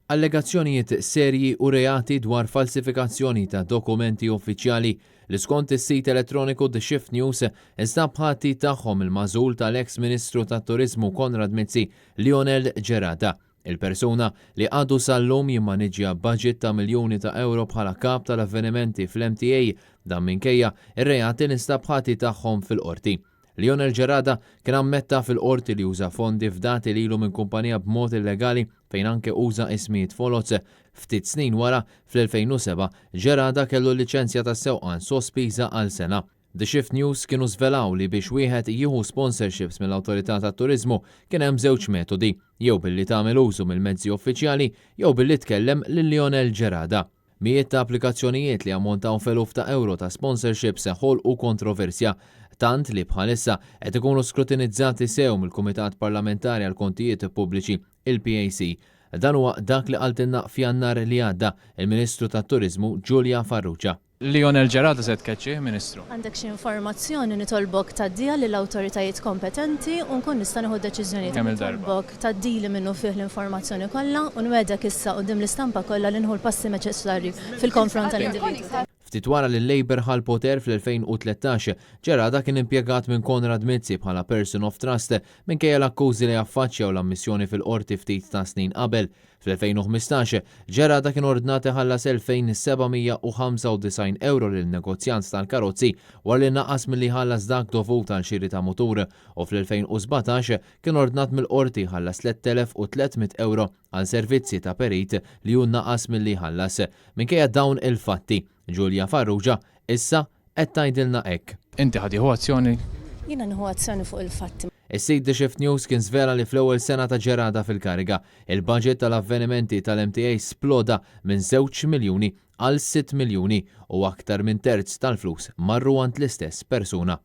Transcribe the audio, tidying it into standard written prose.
Allegazzjonijiet serji u reati dwar falsifikazzjoni ta' dokumenti uffiċjali li skont is-sit elettroniku The Shift News instab ħati tagħhom il-magħżul tal-eks Ministru tat-Turiżmu Konrad Mizzi, Lionel Gerada. Il-persuna li għadu sal-lum jimmaniġġja budget ta' miljuni ta' ewro bħala kap tal-avvenimenti fl-MTA, dan minkejja r-reati li nstab ħati tagħhom fil-Qorti. Lionel Gerada kien ammetta fil-Qorti li uża fondi fdati lilu minn kumpanija b'mod illegali fejn anke uża ismijiet foloz. Ftit snin wara, fl-2007, Gerada kellu l-liċenzja tas-sewqan sospiża għal sena. The Shift News kienu żvelaw li biex wieħed jieħu sponsorships mill-Awtorità tat-Turiżmu kien hemm żewġ metodi, jew billi tagħmel użu mill-mezzi uffiċjali jew billi tkellem lil Lionel Gerada. Mijiet ta' applikazzjonijiet li jammontaw f'eluf ta' ewro ta' sponsorships ħolqu kontroversja, tant li bħalissa qed ikunu skrutinizzati sew mill-Kumitat Parlamentari għall-Kontijiet Pubbliċi, il-PAC. Dan huwa dak li qaltilna f'Jannar li għadda il-Ministru tat-Turiżmu Julia Farrugia. Lionel Gerada se tkeċċih, Ministru? Għandek xi informazzjoni nitolbok tgħaddiha lill-awtoritajiet kompetenti u nkun nista' nieħu d-deċiżjonijiet. Kemm-il darba. Nitolbok tgħaddili minnufih l-informazzjoni kollha u nwegħdek issa quddiem l-istampa kollha li nieħu l-passi neċessarji fil-konfront tal-individwu. Ftit wara li l-Labour ħa l-poter fl-2013, Gerada kien impjegat minn Konrad Mizzi bħala person of trust minkejja l-akkużi li affaċċja u l-ammissjoni fil-Qorti ftit tas-snin qabel. Fl-2015, Gerada kien ordnat iħallas 2,795 ewro lil negozjant tal-karozzi wara li naqas milli jħallas dak dovut għal xiri ta' mutur u fl-2017 kien ordnat mill-Qorti jħallas 3,300 ewro għal servizzi ta' perit li hu naqas milli jħallas. Minkejja dawn il-fatti, Julia Farrugia issa qed tgħidilna hekk. Inti ħa tieħu azzjoni? Jiena nieħu azzjoni fuq il-fatti. Is-sit The Shift News kien żvela li fl-ewwel sena ta' Gerada fil-kariga, il-budget tal-avvenimenti tal-MTA sploda minn żewġ miljuni għal sitt miljuni u aktar minn terz tal-flus marru għand l-istess persuna.